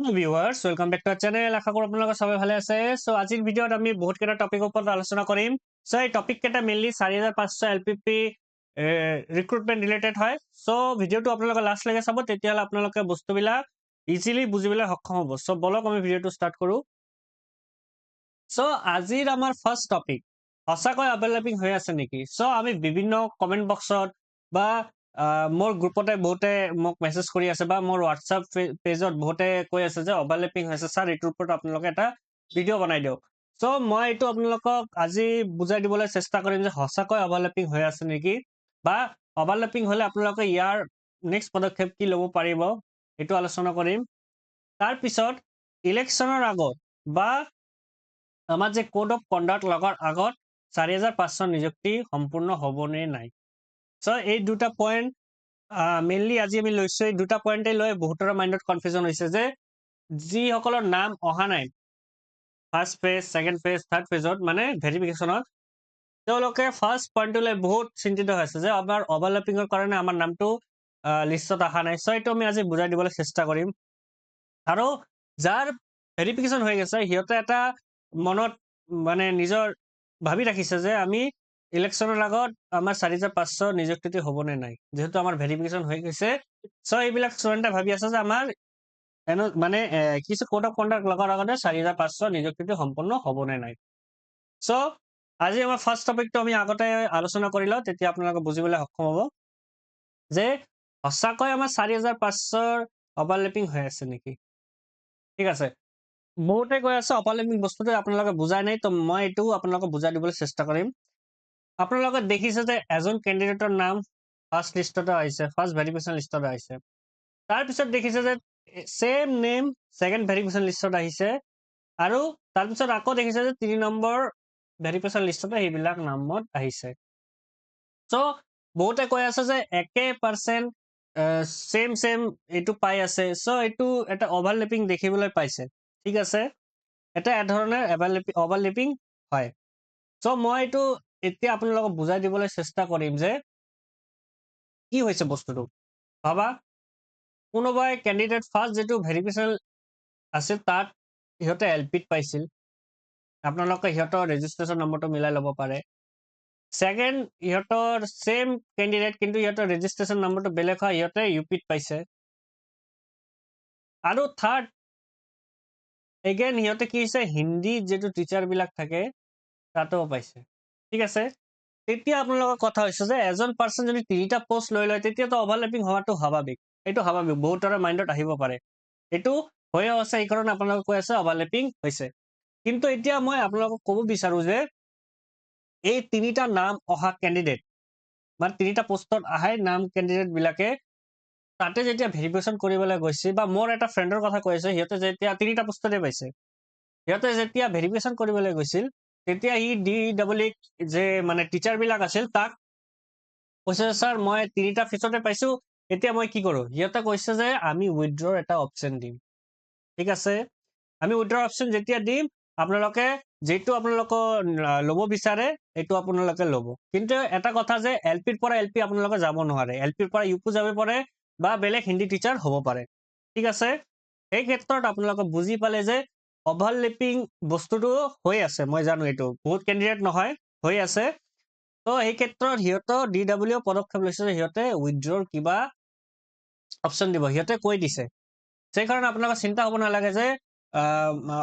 Hello viewers, welcome back to our channel. আশা কৰোঁ আপোনালোকে সবাই ভালে আছে। চ' আজিৰ ভিডিঅ'ত আমি বহুতকেইটা টপিকৰ ওপৰত আলোচনা কৰিম। চ' এই টপিক কেইটা মেইনলি 4500 এলপিপি ৰিক্ৰুটমেণ্ট ৰিলেটেড হয়। চ' ভিডিঅ'টো আপোনালোকে লাষ্টলৈকে চাব, তেতিয়াহ'লে আপোনালোকে বস্তুবিলাক ইজিলি বুজিবলৈ সক্ষম হ'ব। চ' বলক, আমি ভিডিঅ'টো ষ্টাৰ্ট কৰোঁ। চ' আজিৰ আমাৰ ফাৰ্ষ্ট টপিক, সঁচাকৈ অভাৰলেপিং হৈ আছে নেকি? চ' আমি বিভিন্ন কমেণ্ট বক্সত বা মোৰ গ্ৰুপতে বহুতে মোক মেছেজ কৰি আছে বা মোৰ হোৱাটছআপ পেজত বহুতে কৈ আছে যে অভাৰলেপিং হৈছে ছাৰ, এইটোৰ ওপৰত আপোনালোকে এটা ভিডিঅ' বনাই দিয়ক। চ' মই এইটো আপোনালোকক আজি বুজাই দিবলৈ চেষ্টা কৰিম যে সঁচাকৈ অভাৰলেপিং হৈ আছে নেকি বা অভাৰলেপিং হ'লে আপোনালোকে ইয়াৰ নেক্সট পদক্ষেপ কি ল'ব পাৰিব, এইটো আলোচনা কৰিম। তাৰপিছত ইলেকশ্যনৰ আগত বা আমাৰ যে কোড অফ কণ্ডাক্ট লগাৰ আগত 4500 নিযুক্তি সম্পূৰ্ণ হ'বনে নাই। চ' এই দুটা পইণ্ট মেইনলি আজি আমি লৈছো। এই দুটা পইণ্টে লৈ বহুতৰে মাইণ্ডত কনফিউজন হৈছে যে যিসকলৰ নাম অহা নাই first phase, second phase, third ফেজত, মানে ভেৰিফিকেশ্যনত, তেওঁলোকে ফাৰ্ষ্ট পইণ্টটো লৈ বহুত চিন্তিত হৈছে যে আমাৰ অভাৰলেপিঙৰ কাৰণে আমাৰ নামটো লিষ্টত অহা নাই। চ' এইটো আমি আজি বুজাই দিবলৈ চেষ্টা কৰিম। আৰু যাৰ ভেৰিফিকেশ্যন হৈ গৈছে, সিহঁতে এটা মনত মানে নিজৰ ভাবি ৰাখিছে যে আমি ইলেকশ্যনৰ আগত আমাৰ 4500 নিযুক্তিটো হ'বনে নাই, যিহেতু আমাৰ ভেৰিফিকেশ্যন হৈ গৈছে। চ' এইবিলাক ষ্টুডেণ্টে ভাবি আছে যে আমাৰ এনে মানে কিছু কোড অফ কণ্ডাক্ট লগাৰ আগতে 4500 নিযুক্তিটো সম্পূৰ্ণ হ'বনে নাই। চ' আজি আমাৰ ফাৰ্ষ্ট টপিকটো আমি আগতে আলোচনা কৰি লওঁ, তেতিয়া আপোনালোকে বুজিবলৈ সক্ষম হ'ব যে সঁচাকৈ আমাৰ 4500ৰ অভাৰলেপিং হৈ আছে নেকি। ঠিক আছে, বহুতে কৈ আছে অভাৰলেপিং বস্তুটো আপোনালোকে বুজাই নাই, তো মই এইটো আপোনালোকক বুজাই দিবলৈ চেষ্টা কৰিম। আপোনালোকে দেখিছে যে এজন কেণ্ডিডেটৰ নাম ফাৰ্ষ্ট লিষ্টতে আহিছে, ফাৰ্ষ্ট ভেৰিফিকেশ্যন লিষ্টত আহিছে। তাৰপিছত দেখিছে যে ছেম নেম ছেকেণ্ড ভেৰিফিকেশ্যন লিষ্টত আহিছে আৰু তাৰপিছত আকৌ দেখিছে যে 3 নম্বৰ ভেৰিফিকেশ্যন লিষ্টতে সেইবিলাক নামত আহিছে। চ' বহুতে কৈ আছে যে একে পাৰ্চেণ্ট ছেম ছেম এইটো পাই আছে। চ' এইটো এটা অভাৰলেপিং দেখিবলৈ পাইছে। ঠিক আছে, এটা এধৰণৰ অভাৰলেপিং হয়। চ' মই এইটো এতিয়া আপোনালোকক বুজাই দিবলৈ চেষ্টা কৰিম যে কি হৈছে বস্তুটো। ভাবা, কোনোবাই কেণ্ডিডেট ফাৰ্ষ্ট যিটো ভেৰিফিকেশ্যন আছিল, তাত সিহঁতে এলপিত পাইছিল। আপোনালোকে সিহঁতৰ ৰেজিষ্ট্ৰেশ্যন নম্বৰটো মিলাই ল'ব পাৰে। ছেকেণ্ড, ইহঁতৰ ছেম কেণ্ডিডেট, কিন্তু ইহঁতৰ ৰেজিষ্ট্ৰেশ্যন নম্বৰটো বেলেগ হয়, সিহঁতে ইউপিত পাইছে। আৰু থাৰ্ড, এগেইন সিহঁতে কি হৈছে, হিন্দী যিটো টিচাৰ বিলাক থাকে, তাতো পাইছে। ঠিক আছে, তেতিয়া আপোনালোকৰ কথা হৈছে যে এজন পাৰ্চন যদি তিনিটা পষ্ট লৈ লয়, তেতিয়াতো অভাৰলেপিং হোৱাটো স্বাভাৱিক। এইটো স্বাভাৱিক, বহুতৰে মাইণ্ডত আহিব পাৰে। এইটো হৈও আছে, এইকাৰণে আপোনালোকে কৈ আছে অভাৰলেপিং হৈছে। কিন্তু এতিয়া মই আপোনালোকক ক'ব বিচাৰো যে এই তিনিটা নাম অহা কেণ্ডিডেট, মানে তিনিটা পোষ্টত আহাই নাম কেণ্ডিডেট বিলাকে তাতে যেতিয়া ভেৰিফিকেশ্যন কৰিবলৈ গৈছে, বা মোৰ এটা ফ্ৰেণ্ডৰ কথা কৈ আছে, সিহঁতে যেতিয়া তিনিটা পোষ্টতে পাইছে, সিহঁতে যেতিয়া ভেৰিফিকেশ্যন কৰিবলৈ গৈছিল, তেতিয়া সি ডি ডাবল যে মানে টিচাৰ বিলাক আছিল, তাক কৈছে, "ছাৰ, মই তিনিটা ফিচতে পাইছো, এতিয়া মই কি কৰো?" সিহঁতে কৈছে যে আমি উইড্ৰৰ এটা অপশ্যন দিম। ঠিক আছে, আমি উইড্ৰ অপশ্যন যেতিয়া দিম, আপোনালোকে যিটো আপোনালোকৰ ল'ব বিচাৰে, এইটো আপোনালোকে ল'ব। কিন্তু এটা কথা যে এল পিৰ পৰা এল পি আপোনালোকে যাব নোৱাৰে। এল পিৰ পৰা ইউ পি যাব পাৰে বা বেলেগ হিন্দী টিচাৰ হ'ব পাৰে। ঠিক আছে, এই ক্ষেত্ৰত আপোনালোকে বুজি পালে যে অভাৰলেপিং বস্তুটো হৈ আছে। মই জানো এইটো বহুত কেণ্ডিডেট নহয়, হৈ আছে। ত' সেই ক্ষেত্ৰত সিহঁতৰ ডি ডাব্লিউ পদক্ষেপ লৈছে যে সিহঁতে উইড্ৰৰ কিবা অপশ্যন দিব, সিহঁতে কৈ দিছে। সেইকাৰণে আপোনালোকৰ চিন্তা হ'ব নালাগে যে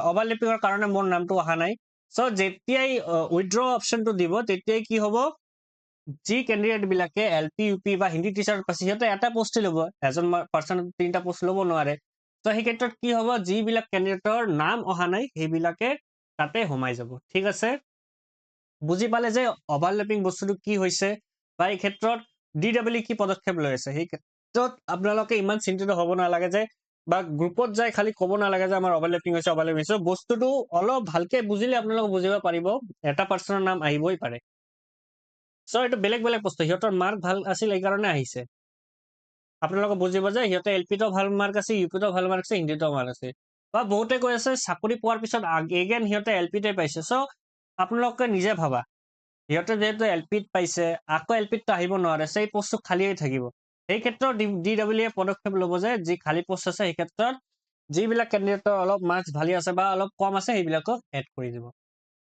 অভাৰলেপিঙৰ কাৰণে মোৰ নামটো অহা নাই। চ' যেতিয়াই উইড্ৰ অপশ্যনটো দিব, তেতিয়াই কি হ'ব, যি কেণ্ডিডেট বিলাকে এল পি, ইউ পি বা হিন্দী টিচাৰ পাইছে, সিহঁতে এটা পোষ্টে ল'ব। এজন পাৰ্চন তিনিটা পোষ্ট ল'ব নোৱাৰে। ত' সেই ক্ষেত্ৰত কি হ'ব, যিবিলাক কেণ্ডিডেটৰ নাম অহা নাই, সেইবিলাকে তাতে সোমাই যাব। ঠিক আছে, বুজি পালে যে অভাৰলেপিং বস্তুটো কি হৈছে বা এই ক্ষেত্ৰত ডি ডাব্লিউ কি পদক্ষেপ লৈ আছে। সেই ক্ষেত্ৰত আপোনালোকে ইমান চিন্তিত হ'ব নালাগে যে বা গ্ৰুপত যাই খালি ক'ব নালাগে যে আমাৰ অভাৰলেপিং হৈছে, অভাৰলেপিং হৈছে। বস্তুটো অলপ ভালকে বুজিলে আপোনালোকে বুজিব পাৰিব, এটা পাৰ্চনৰ নাম আহিবই পাৰে। চ' এইটো বেলেগ বেলেগ বস্তু, সিহঁতৰ মাৰ্ক ভাল আছিল, এইকাৰণে আহিছে। আপোনালোকে বুজিব যে সিহঁতে এল পিতো ভাল মাৰ্ক আছে, ইউ পিতো ভাল মাৰ্ক আছে, হিন্দীতো মাৰ্ক আছে। বা বহুতে কৈ আছে চাকৰি পোৱাৰ পিছত এগেইন সিহঁতে এল পিতে পাইছে। চ' আপোনালোকে নিজে ভাবা, সিহঁতে যিহেতু এল পিত পাইছে, আকৌ এল পিতটো আহিব নোৱাৰে, সেই পষ্টটো খালীয়ে থাকিব। সেই ক্ষেত্ৰত ডি ডাব্লিউ এ পদক্ষেপ ল'ব যে যি খালী পষ্ট আছে, সেই ক্ষেত্ৰত যিবিলাক কেণ্ডিডেটৰ অলপ মাৰ্কছ ভালে আছে বা অলপ কম আছে সেইবিলাকক এড কৰি দিব।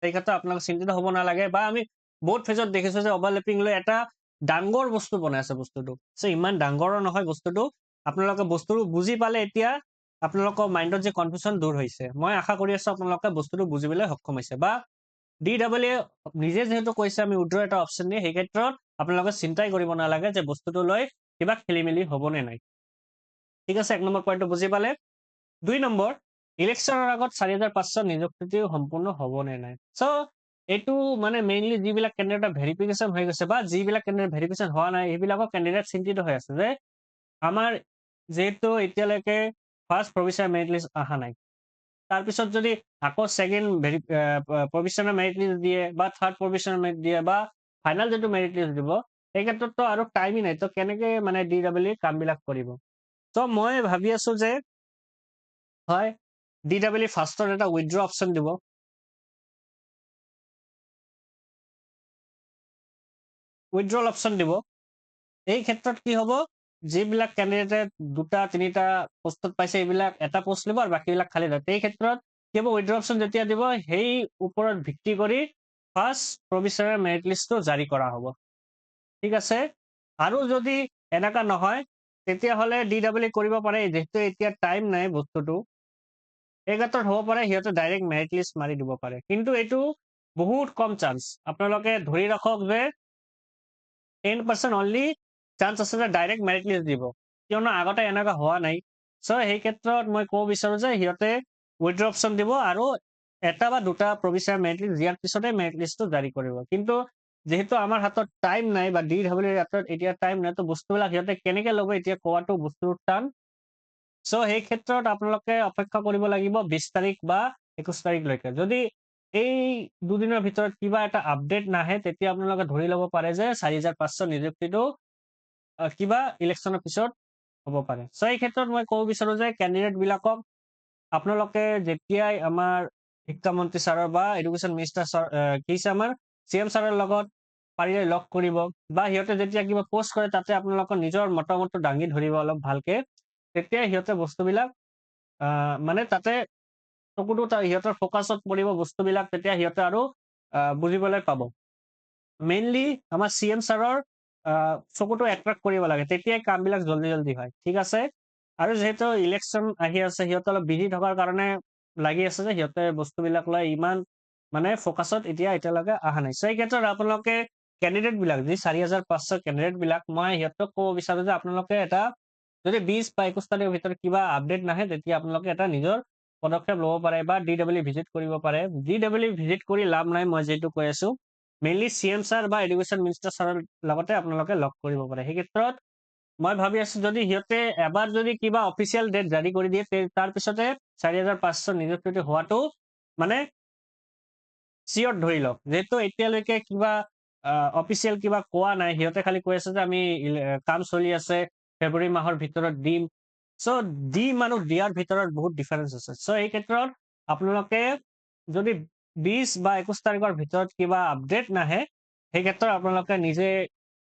সেই ক্ষেত্ৰত আপোনালোক চিন্তিত হ'ব নালাগে। বা আমি বহুত ফেজত দেখিছো যে অভাৰলেপিং লৈ এটা ডাঙৰ বস্তু বনাই আছে বস্তুটো। চ' ইমান ডাঙৰো নহয় বস্তুটো, আপোনালোকে বস্তুটো বুজি পালে এতিয়া আপোনালোকৰ মাইণ্ডত যে কনফিউশ্যন দূৰ হৈছে, মই আশা কৰি আছো আপোনালোকে বস্তুটো বুজিবলৈ সক্ষম হৈছে। বা ডি ডাবল এ নিজে যিহেতু কৈছে আমি উইড্ৰ এটা অপশ্যন দিয়ে, সেই ক্ষেত্ৰত আপোনালোকে চিন্তাই কৰিব নালাগে যে বস্তুটো লৈ কিবা খেলি মেলি হ'বনে নাই। ঠিক আছে, এক নম্বৰ পইণ্টটো বুজি পালে। দুই নম্বৰ, ইলেকশ্যনৰ আগত 4500 নিযুক্তিটো সম্পূৰ্ণ হ'বনে নাই। চ' এইটো মানে মেইনলি যিবিলাক কেণ্ডিডেটৰ ভেৰিফিকেশ্যন হৈ গৈছে বা যিবিলাক কেণ্ডিডেট ভেৰিফিকেশ্যন হোৱা নাই, সেইবিলাকৰ কেণ্ডিডেট চিন্তিত হৈ আছে যে আমাৰ যিহেতু এতিয়ালৈকে ফাৰ্ষ্ট প্ৰভিচনেল মেৰিট লিষ্ট অহা নাই, তাৰপিছত যদি আকৌ ছেকেণ্ড প্ৰভিচনেল মেৰিট লিষ্ট দিয়ে বা থাৰ্ড প্ৰভিচনেল মেৰিট দিয়ে বা ফাইনেল যিটো মেৰিট লিষ্ট দিব, সেই ক্ষেত্ৰততো আৰু টাইমেই নাই, তো কেনেকে মানে ডি ডাবল ই কামবিলাক কৰিব। চ' মই ভাবি আছো যে হয় ডি ডাবল ই ফাৰ্ষ্টত এটা উইড্ৰ অপশ্যন দিব, উইড্ৰল অপশ্যন দিব। এই ক্ষেত্ৰত কি হ'ব, যিবিলাক কেণ্ডিডেটে দুটা তিনিটা পোষ্টত পাইছে এইবিলাক এটা পোষ্ট ল'ব আৰু বাকীবিলাক খালী থাকে। এই ক্ষেত্ৰত কি হ'ব, উইড্ৰ অপশ্যন যেতিয়া দিব সেই ওপৰত ভিত্তি কৰি ফাৰ্ষ্ট প্ৰভিচনেল মেৰিট লিষ্টটো জাৰি কৰা হ'ব। ঠিক আছে, আৰু যদি এনেকুৱা নহয় তেতিয়াহ'লে ডি ডাবল ই কৰিব পাৰে, যিহেতু এতিয়া টাইম নাই বস্তুটো, এই ক্ষেত্ৰত হ'ব পাৰে সিহঁতে ডাইৰেক্ট মেৰিট লিষ্ট মাৰি দিব পাৰে, কিন্তু এইটো বহুত কম চান্স। আপোনালোকে ধৰি ৰাখক যে 10% অনলি চান্স আছে যে ডাইৰেক্ট মেৰিট লিষ্ট দিব, কিয়নো আগতে এনেকুৱা হোৱা নাই। চ' সেই ক্ষেত্ৰত মই ক'ব বিচাৰো যে সিহঁতে উইড্ৰ অপশ্যন দিব আৰু এটা বা দুটা প্ৰভিচনেল মেৰিট লিষ্ট দিয়াৰ পিছতে মেৰিট লিষ্টটো জাৰি কৰিব। কিন্তু যিহেতু আমাৰ হাতত টাইম নাই বা ডি ডাবল ইৰ হাতত এতিয়া টাইম নাই, তো বস্তুবিলাক সিহঁতে কেনেকে ল'ব এতিয়া কোৱাটো বস্তুৰ টান। চ' সেই ক্ষেত্ৰত আপোনালোকে অপেক্ষা কৰিব লাগিব 20 তাৰিখ বা 21 তাৰিখলৈকে। যদি এই দুদিনৰ ভিতৰত কিবা এটা আপডেট নাহে তেতিয়া আপোনালোকে ধৰি ল'ব পাৰে যে 4500 নিযুক্তিটো কিবা ইলেকশ্যনৰ পিছত হ'ব পাৰে। চ' এই ক্ষেত্ৰত মই ক'ব বিচাৰো যে কেণ্ডিডেট বিলাকক আপোনালোকে যেতিয়াই আমাৰ শিক্ষামন্ত্ৰী ছাৰৰ বা এডুকেশ্যন মিনিষ্টাৰ ছাৰ কি আমাৰ চি এম ছাৰৰ লগত পাৰিলে লগ কৰিব বা সিহঁতে যেতিয়া কিবা পোষ্ট কৰে তাতে আপোনালোকৰ নিজৰ মতামতটো দাঙি ধৰিব অলপ ভালকে, তেতিয়া সিহঁতে বস্তুবিলাক মানে তাতে চকুটো সিহঁতৰ ফ'কাছত পৰিব বস্তুবিলাক, তেতিয়া সিহঁতে আৰু বুজিবলৈ পাব। মেইনলি আমাৰ চি এম ছাৰৰ চকুটো এট্ৰেক্ট কৰিব লাগে, তেতিয়াই কামবিলাক জল্দি জল্দি হয়। ঠিক আছে, আৰু যিহেতু ইলেকশ্যন আহি আছে সিহঁতে অলপ বিজি থকাৰ কাৰণে লাগি আছে যে সিহঁতে বস্তুবিলাক লৈ ইমান মানে ফ'কাছত এতিয়ালৈকে অহা নাই। চ' এই ক্ষেত্ৰত আপোনালোকে কেণ্ডিডেট বিলাক যি 4500 কেণ্ডিডেট বিলাক, মই সিহঁতক ক'ব বিচাৰো যে আপোনালোকে এটা যদি 20 বা 21 তাৰিখৰ ভিতৰত কিবা আপডেট নাহে তেতিয়া আপোনালোকে এটা নিজৰ পদক্ষেপ ল'ব পাৰে বা ডি ডাবল ই ভিজিট কৰিব পাৰে। ডি ডাবল ই ভিজিট কৰি লাভ নাই, মই যিটো কৈ আছো মেইনলি চি এম ছাৰ বা এডুকেশ্যন মিনিষ্টাৰ ছাৰৰ লগতে আপোনালোকে লগ কৰিব পাৰে। সেই ক্ষেত্ৰত মই ভাবি আছো যদি সিহঁতে এবাৰ যদি কিবা অফিচিয়েল ডেট জাৰি কৰি দিয়ে তাৰপিছতে 4500 নিযুক্তি হোৱাটো মানে চিয়ৰ ধৰি লওক, যিহেতু এতিয়ালৈকে কিবা অফিচিয়েল কিবা কোৱা নাই, সিহঁতে খালি কৈ আছে যে আমি কাম চলি আছে ফেব্ৰুৱাৰী মাহৰ ভিতৰত দিম। চ' দিম আৰু দিয়াৰ ভিতৰত বহুত ডিফাৰেঞ্চ আছে। চ' এই ক্ষেত্ৰত আপোনালোকে যদি 20 বা 21 তাৰিখৰ ভিতৰত কিবা আপডেট নাহে সেই ক্ষেত্ৰত আপোনালোকে নিজে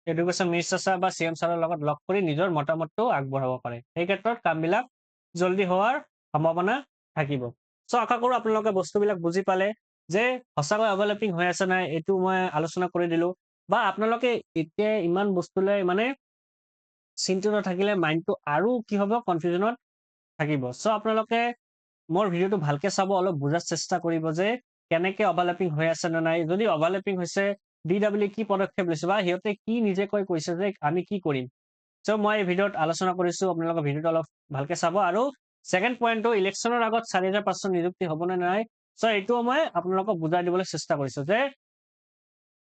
এডুকেশ্যন মিনিষ্টাৰ ছাৰ বা চি এম ছাৰৰ লগত লগ কৰি নিজৰ মতামতটো আগবঢ়াব পাৰে। সেই ক্ষেত্ৰত কামবিলাক জল্দি হোৱাৰ সম্ভাৱনা থাকিব। চ' আশা কৰোঁ আপোনালোকে বস্তুবিলাক বুজি পালে যে সঁচাকৈ অভাৰলেপিং হৈ আছে নাই, এইটো মই আলোচনা কৰি দিলো। বা আপোনালোকে এতিয়া ইমান বস্তুলৈ মানে চিন্তিত থাকিলে মাইণ্ডটো আৰু কি হ'ব, কনফিউজনত থাকিব। চ' আপোনালোকে মোৰ ভিডিঅ'টো ভালকে চাব, অলপ বুজাৰ চেষ্টা কৰিব যে কেনেকে অভাৰলেপিং হৈ আছে নে নাই। যদি অভাৰলেপিং হৈছে ডি ডাবল ই কি পদক্ষেপ লৈছে বা সিহঁতে কি নিজেকৈ কৈছে যে আমি কি কৰিম। চ' মই এই ভিডিঅ'ত আলোচনা কৰিছো, আপোনালোকে ভিডিঅ'টো অলপ ভালকে চাব। আৰু ছেকেণ্ড পইণ্টটো, ইলেকশ্যনৰ আগত 4500 নিযুক্তি হ'বনে নাই, চ' এইটোও মই আপোনালোকক বুজাই দিবলৈ চেষ্টা কৰিছো যে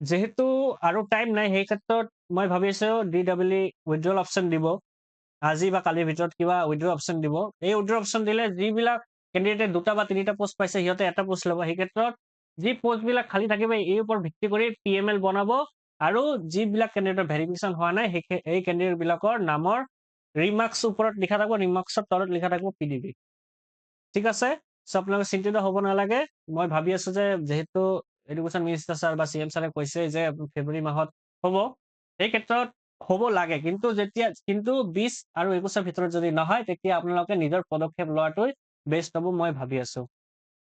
যিহেতু আৰু টাইম নাই, সেই ক্ষেত্ৰত মই ভাবিছো D double E withdrawal option দিব আজি বা কালিৰ ভিতৰত কিবা উইড্ৰল অপশ্যন দিব। এই উইড্ৰল অপশ্যন দিলে যিবিলাক কেণ্ডিডেটে দুটা বা তিনিটা পোষ্ট পাইছে সিহঁতে এটা পোষ্ট ল'ব। সেই ক্ষেত্ৰত যি পোষ্টবিলাক খালী থাকিব এই ওপৰত ভিত্তি কৰি পি এম এল বনাব আৰু যিবিলাক কেণ্ডিডেটৰ ভেৰিফিকেশ্যন হোৱা নাই সেই কেণ্ডিডেট বিলাকৰ নামৰ ৰিমাৰ্কছ ওপৰত লিখা থাকিব, ৰিমাৰ্কছৰ তলত লিখা থাকিব পি ডি বি। ঠিক আছে, চ' আপোনালোকে চিন্তিত হ'ব নালাগে। মই ভাবি আছো যে যিহেতু এডুকেশ্যন মিনিষ্টাৰ ছাৰ বা চি এম ছাৰে কৈছে যে ফেব্ৰুৱাৰী মাহত হ'ব, সেই ক্ষেত্ৰত হ'ব লাগে। কিন্তু 20 আৰু 21ৰ ভিতৰত যদি নহয় তেতিয়া আপোনালোকে নিজৰ পদক্ষেপ লোৱাটোৱে বেষ্ট হ'ব মই ভাবি আছো।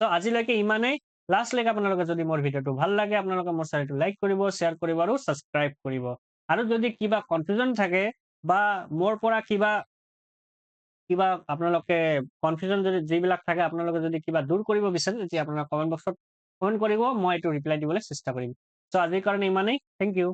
ত' আজিলৈকে ইমানেই। লাষ্টলৈকে আপোনালোকে যদি মোৰ ভিডিঅ'টো ভাল লাগে, আপোনালোকে মোৰ চেনেলটো লাইক কৰিব, শ্বেয়াৰ কৰিব আৰু ছাবস্ক্ৰাইব কৰিব। আৰু যদি কিবা কনফিউজন থাকে বা মোৰ পৰা কিবা কিবা আপোনালোকে কনফিউজন যদি যিবিলাক থাকে, আপোনালোকে যদি কিবা দূৰ কৰিব বিচাৰে, তেতিয়া আপোনালোকে কমেণ্ট বক্সত কমেণ্ট কৰিব, মই এইটো ৰিপ্লাই দিবলৈ চেষ্টা কৰিম। চ' আজিৰ কাৰণে ইমানেই। Thank U.